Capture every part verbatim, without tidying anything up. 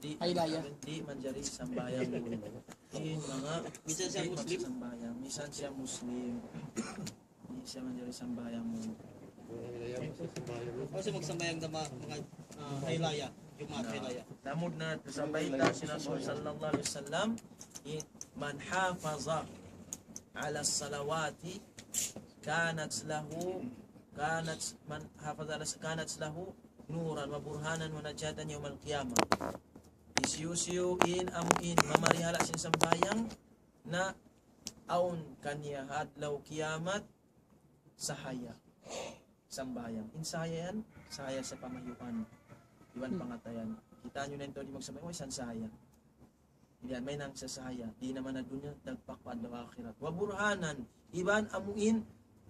Di' manjari sambahayang. In manga misan siya Muslim. Misan siya Muslim. Di' siya manjari sambahayang. Kasi magsambahayang da manga, ah, haylaya. Jumaat haylaya. Lamud na sa bayta' sin Rasul sallallahu alayhi wasallam, in, من حافظ على الصلوات كانت له، كانت، من حافظ على، كانت له نورا وبرهانا ونجاة يوم القيامة. Hisiyu-siyu in amu in mamarihala' sin sambahayang na awn kaniya ha adlaw kiyamat sahaya. Sambahayang. In sahaya yan, sahaya sa pamayuan. Iban pangatayan. Kita' niyu na in tau di' magsambahayang, way san sahaya. Di' yan, mahinang sa sahaya. Di' na man ha dunya, dagpak pa adlaw akhirat. وبرهانا, iban amu in,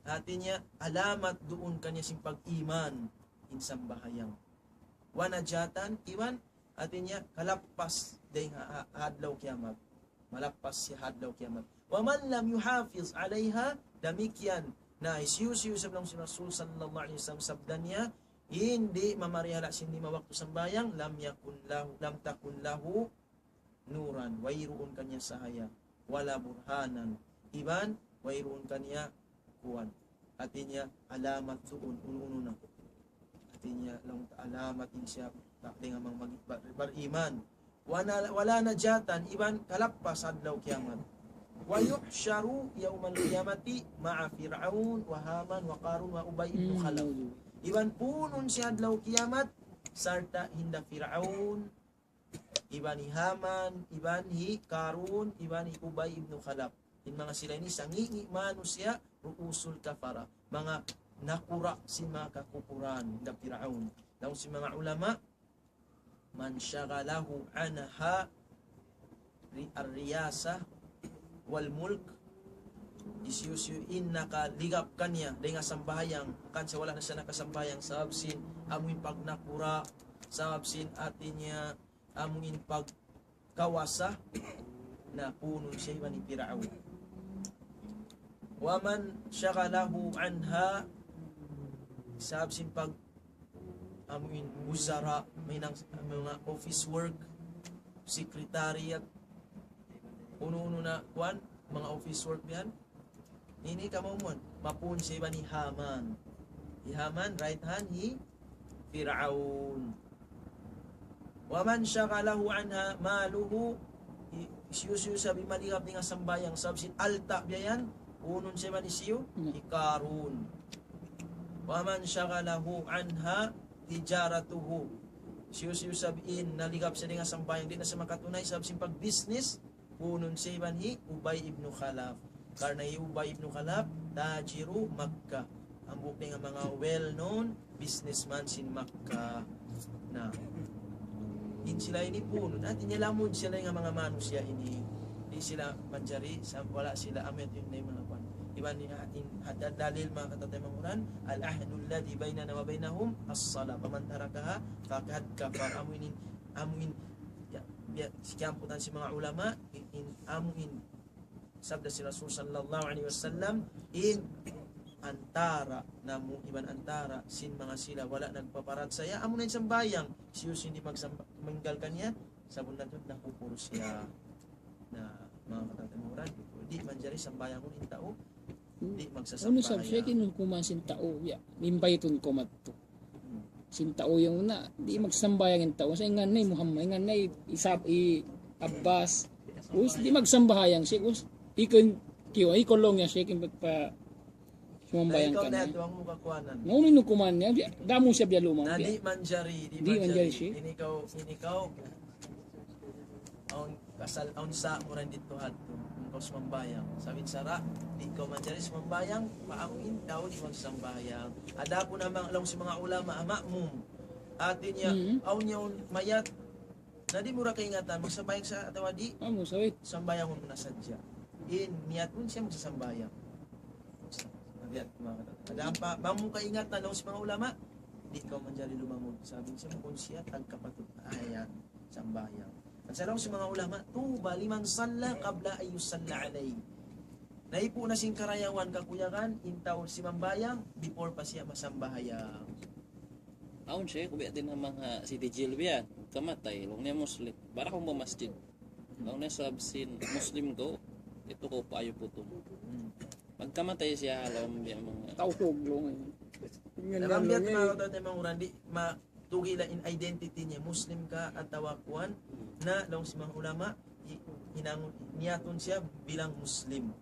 hati niya, alamat duun kaniya sin pag-iman, in sambahayang. ونجاة, iban hati niya, kalappas dayn ha, ha, ha adlaw kiyamat. Malappas siya ha adlaw kiyamat. ومن لم يحافظ عليها, damikkiyan na hisiyu-siyu isab laung sin Rasul sallallahu alayhi wasallam sabda niya, in di' mamarihala' sin lima waktu sambahayang, لم يكن له، لم تكن له نورا, wayruun kaniya sahaya, ولا برهانا, iban wayruun kaniya kuwan. Hati niya, alamat duun, unu-unu na. Hati niya, laung ta alamat in siya, ta-, dayn ha manga mag-, bar-, bar-iman. ولا، ولا نجاة, iban kalappas adlaw kiyamat. ويحشر يوم القيامة مع فرعون وهامان وقارون وأبي بن خلف. Iban punun siya adlaw kiyamat, sarta' hinda Fir'aun, iban hi Haman, iban hi Karun, iban hi Ubay ibn Khalaf. In manga sila ini sangi'-ngi' manusiya', رؤوس الكفرة. Manga nakura' sin manga kakupuran, hinda Fir'aun. Laung sin manga ulama, من شغله عنها ri-، الرياسة والملك, hisiyu-siyu in nakaligap kaniya dayn ha sambahayang, hangkan sa wala' na siya nakasambahayang, sabab sin amu in pagnakura', sabab sin hati niya amu in pagkawasa, na punun siya iban hi Fir'aun. ومن شغله عنها, sabab sin pag-, amu in wuzara, mahinang manga office work, secretariat, unu-unu na kuwan, manga office work yan. Ini kamaumuan, mapuun siya iban hi Haman. Hi Haman, right hand hi Fir'aun. ومن شغله عنها ماله, hi-, hisiyu-siyu isab in maligap dayn ha sambahayang, sabab sin alta' biya' yan, punun siya iban hisiyu, hi Karun. ومن شغله عنها تجارته. Hisiyu-siyu isab in naligap siya dayn ha sambahayang, di' na siya makatunay, sabab sin pag-business, punun siya iban hi Ubay ibn Khalaf. Karna' hi Ubay ibn Khalaf, tajiru Makkah. Hambuuk dayn ha manga well-known businessman sin Makkah. Na, in sila ini punun, hati niya lamud sila dayn ha manga manusiya' ini. Di' sila manjari, sa-, wala' sila amu yadtu in manga kuwan. Iban in, in, hadda dalil manga katatay manguran, العهد الذي بيننا وبينهم الصلاة فمن تركها فقد كفر. Amu in, amu in, ya, ya, sikiamputan sin manga ulama, in, in, amu in, sabda sin Rasul sallallahu alayhi wasallam, in antara namu' iban antara sin manga sila wala' nagpaparachaya, amu na in sambahayang, hisiyu-siyu in di' magsamba-, maninggal kaniya, sabunnal tuud nakupur siya. Na, manga katatay manguran, di' manjari sambahayangun in tau di' magsasambahayang. Unu sab, Sheikh, in hukuman sin tau, ya, mimbaytun kaw madtu. Sin tau yan na, di' magsambahayang in tau. Sa' ingan na hi Muhammad, ingan na hi Isab, hi Abbas. Us, di' magsambahayang, Sheikh, us, ikaw in, kiyo, ikaw laung yan, Sheikh, in pagpa-, sumambahayang kaniya. Unu in hukuman niya, di', damu siya biya' lumang. Na, di' manjari, di' manjari, Sheikh. Ini kaw, ini kaw, awn kasal, awn sa' mu rin didtu hadtu, bang kaw sumambahayang. Sabab sin sara', di' kaw manjari sumambahayang, maamu in tau di' magsambahayang. Adapun ha manga, laung sin manga ulama, ha ma'mum. Hati niya, awn niya, awn mayat, na di' mu ra kaingatan, magsambahayang siya atawa di', sambahayang mu na sadja. In, niyat mu siya magsasambahayang. Niyat, manga kata-, ada apa, bang mu kaingatan, laung sin manga ulama, di' kaw manjari lumamud. Sabab sin siya, bukun siya tagkapatut. Ayan, sambahayang. Laung sin manga ulama, طوبى لمن صلى قبل أن يصلى عليه. Naipu na sin karayawan kakuyagan, in tau simambahayang, before pa siya masambahayang. Awn siya, kubiya' din ha manga city jail biya'. Kamatay, laung niya Muslim. Bara kung ba masjid. Laung niya sabab sin Muslim kaw, itu kaw pa ayu putung. Hmm. Pagkamatay siya, laung biya' manga Tausug, laung niya. Yan, yan, laung niya. Manga kataw-taymanghuran, di' matugila in identity niya, Muslim ka atawa kuwan, na laung sin manga ulama, i-, hinang-, niyatun siya bilang Muslim.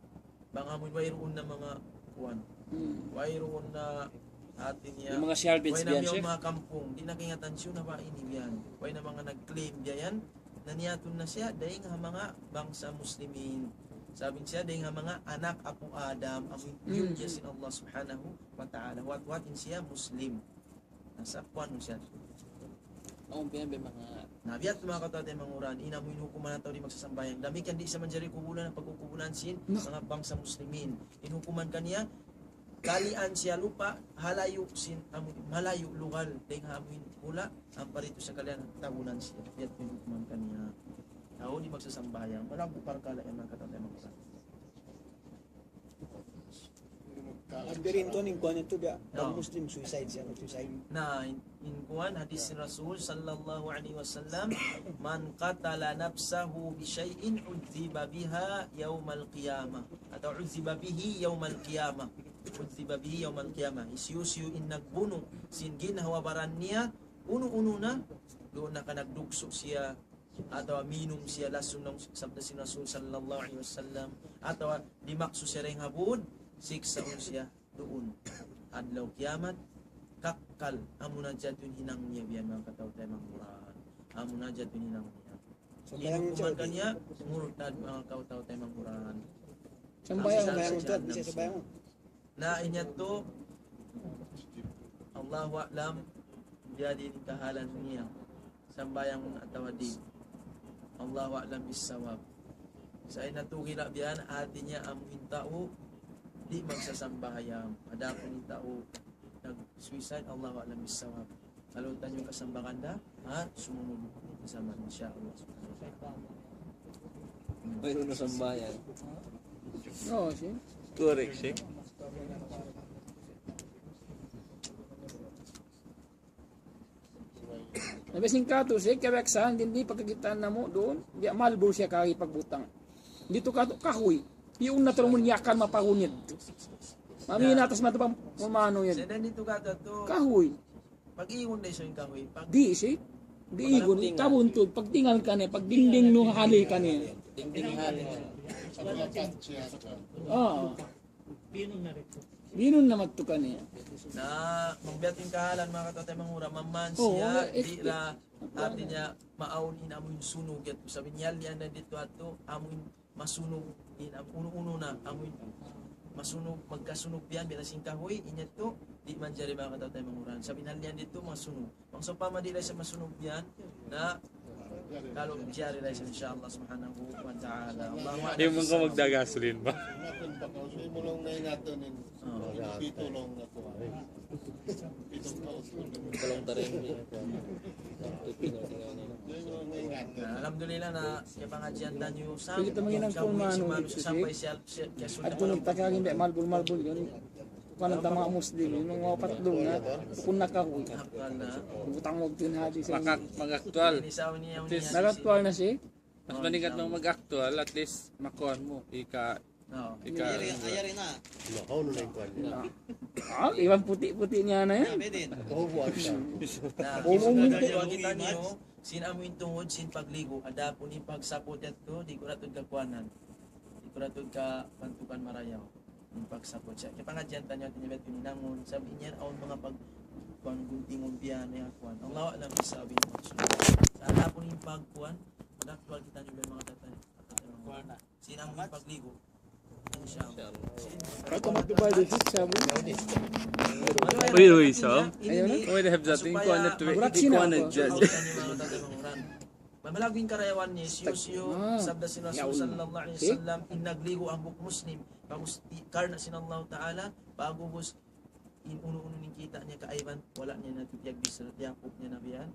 Bang amun wayruun na manga kuwan. Hmm. Wayruun na hati niya. Yung mga salvage biyan, Sheikh? Way na manga kampung, di' na kaingatan siya na ba ini biyan. Way na manga nag-claim biyan. Na niyatun na siya, dayn ha manga bangsa Muslimin. Sabab siya, dayn ha manga anak apu' Adam, amu in, hmm, niya sin Allah Subhanahu wa Ta'ala. Wat-wat in siya Muslim. Nasa kuwan siya. Awn biya' manga. Na, biya' tu manga kataw-taymanghuran, in amu in hukuman atawa di' magsasambahayang. Damikkiyan di' sa manjari kubulan, pagkukubulan sin, na, manga bangsa Muslimin. In hukuman kaniya, kalian siya lupa', halayu' sin, amu, malayu' lugal, dayn ha amu in hula', ampa ditu sa kalian, tabunan siya. Biya' tu in hukuman kaniya. Tau di' magsasambahayang, malaggu' parkala' yan manga kataw-taymanghuran. Ang birin to, in kuwan ito, biya', pag Muslim, suicide siya, suicide. Na, in, in kuwan, hadith sin Rasul, sallallahu alayhi wasallam, من قتل نفسه بشيء عذب بها يوم القيامة. Atawa عذب به يوم القيامة. عذب به يوم القيامة. Hisiyu-siyu in nagbunu', sin ginhawa-baran niya, unu-unu na, duun na ka nagdugsu' siya, atawa minum siya lasun laung sabda sin Rasul sallallahu alayhi wasallam, atawa dimaksu siya dayn ha būd, siksaun siya duun. Adlaw kiyamat, kakkal, amu na jatun hinang niya biyan manga kataw-taymanghuran. Amu na jatun hinang niya. Sambahayang hukuman kaniya, murtad manga kataw-taymanghuran. Sambahayang, sambahayang, murtad, bisa sambahayang. Na in yadtu, Allahu a'lam, biya' diin in kahalan niya. Sambahayang atawa di'. Allahu a'lam bissawab. Sa' in natu' kila' biyan, hati niya amu in tau, di' magsasambahayang. Adapun in tau, nag-suicide, Allahu a'lam bissawab. Kalu taniyu kasambakan da, ha, sumunud kasamaan, insya Allah. Mayroon na sambahayan. Oo, siya. Correct, siya. Nabi sin katu, siya, kiyabaksahan, di' pagkakitaan namu' duun, di' malbul siya kari pagbutang. Ditu katu, kahuy. Iyan na tarungun yakan mapagunit. Mami na atas mata pang, pamano yan. Sa' ditu katu, kahuy. Pag-igun da isab in kahuy. Pag- Di' siya. Di' igun. Tabuntud. Pagtingal kaniya, pagdingding nu hali kaniya. Dingding hali. Oo. Binun na madtu kaniya. Na, magbiya' in kahalan, manga kataw-taymanghuran, maman siya, eh, di' ra, hati niya, maawn in amu in sunug yadtu. Sabab niya, liyan na ditu atu, amu in masunug in am-, unu-unu na, amu in masunug, magkasunug biyan, biya' sin kahuy, in yadtu, di' manjari manga kataw-taymanghuran. Sabab in hal yan ditu, masunug. Bang sawpama di' da isab masunug biyan, na, kalu jari da isab, insya Allah subhanahu wa ta'ala. Allahu a'lam. Di' man ka magda gasolin ba? Oo. Tolong tarin. Na, alhamdulillah na, kiyapangadjian taniyu sa, sige, tamanginan sa ko, manu, sampay siya, siya, siya, adtu nagtakagin, biya' malbul-malbul yan. Kuwan, in manga Muslim, in manga upat duun na, bukun na kahuy. Butang wag din hadis. Maka-, mag-aktual. Nag-aktual na siya. Mas maningkat mang mag-aktual, at least makuha mu. Ika, ika. Ayari, ayari na. Ah, iban puti-puti niya na yan. Sabi din. Sin amu in tungud, sin pagligu, adapun in pagsaput yadtu, di' ku ra tuud kakuanan. Di' ku ra tuud kabantugan marayaw. In pagsaput siya. Kiyapangadjian taniyu, hati niya biya' tuud in hinangun. Sabab in yan, awn manga pag-, kuwan, guntingun biya' na yan, kuwan. Allahu a'lam bissawab in maksud. Sa' adapun in pagkuwan, mag-aktual kitaniyu biya' manga tatan-, tatan-, kuwan na. Sin amu in pagligu. Insya Allah. Kaya kung matubay din, sabi. Uy, uy, so? Ayun na. Uy, they have that thing, kuwan na tuwi, kuwan na dyan. Malaggu' in karayawan niya, hisiyu-siyu, sabda sin Rasul sallallahu alayhi wasallam, in nagligu hambuuk Muslim, pag-us-, i-, karna' sin Allah Ta'ala, pag-ubus, in unu-unu in kita' niya kaaiban, wala' niya na piyagbisara, tiyapup niya na biya' yan.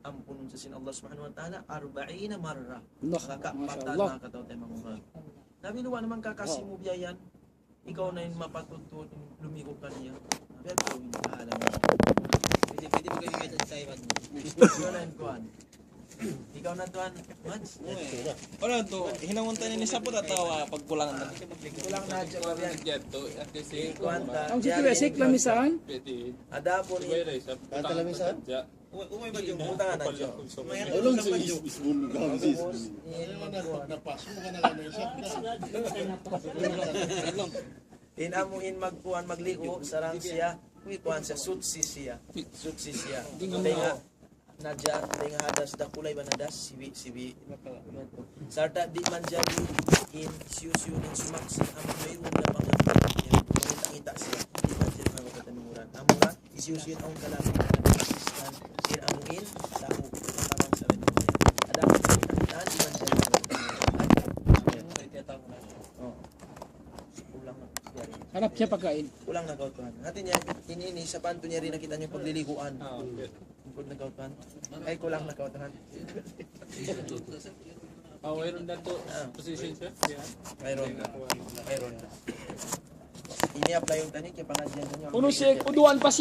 Ampunun sa sin Allah Subhanahu wa Ta'ala, أربعين مرة. Nah, maka masya Allah. Manga kataw-taymanghuran. Nabi, luwa naman kakasi mu biya' yan. Ikaw na in mapatut-tut in lumigu kaniya. Biya' tuud in kahalan. Pwede ba kayo sa Taiwan? Ikaw na, kuwan. Ikaw na, tuwan. Mans? Ano to? Hinangun tayo ni Sapot atawa pagkulangan na? Kulang na dyan, kuwan. Yan to, at the same Kuwan ta. Ang Yan, situation, yan. Lamisan? Pwede. Ada po ni Sabay rin, sa Kanta Lamisan? Umay, umay ba yung Butangan na dyan. Ulong sa is-, is-, is-, Tapos, in magkuwan. Napasok ka na lang na isa. In amu in magkuwan, magligo, sarang siya. Uy, kuwan siya, sutsi siya. Sutsi siya. Di nga Kaya nga, na dyan, kaya nga hadas, dakulay ba na das, sibi, sibi. Sarta' di' manjari in siyu-siyu in sumaksi', amu in mayroon na pangaku. Mangita'-ngita' siya. Di' manjari mangita' tanumuran. Amu ra, hisiyu-siyu in awn kalam, in amu in, tau, in amu in, ada, kita, di' manjari. Oh. Kulang na. Hanap siya pagkain. Kulang na kautuhan. Hati niya, ini, ini, sa pantu niya rin nakita niyo pagliliguan. Ah, okay. Kulang na kautuhan. Ay, kulang na kautuhan. Ah, mayroon na to. Ah. Position, sir? Yeah. Mayroon na. Mayroon na. Ini apply yung tani, kaya pangadyan niyo. Unu siya, kuduan pa siya.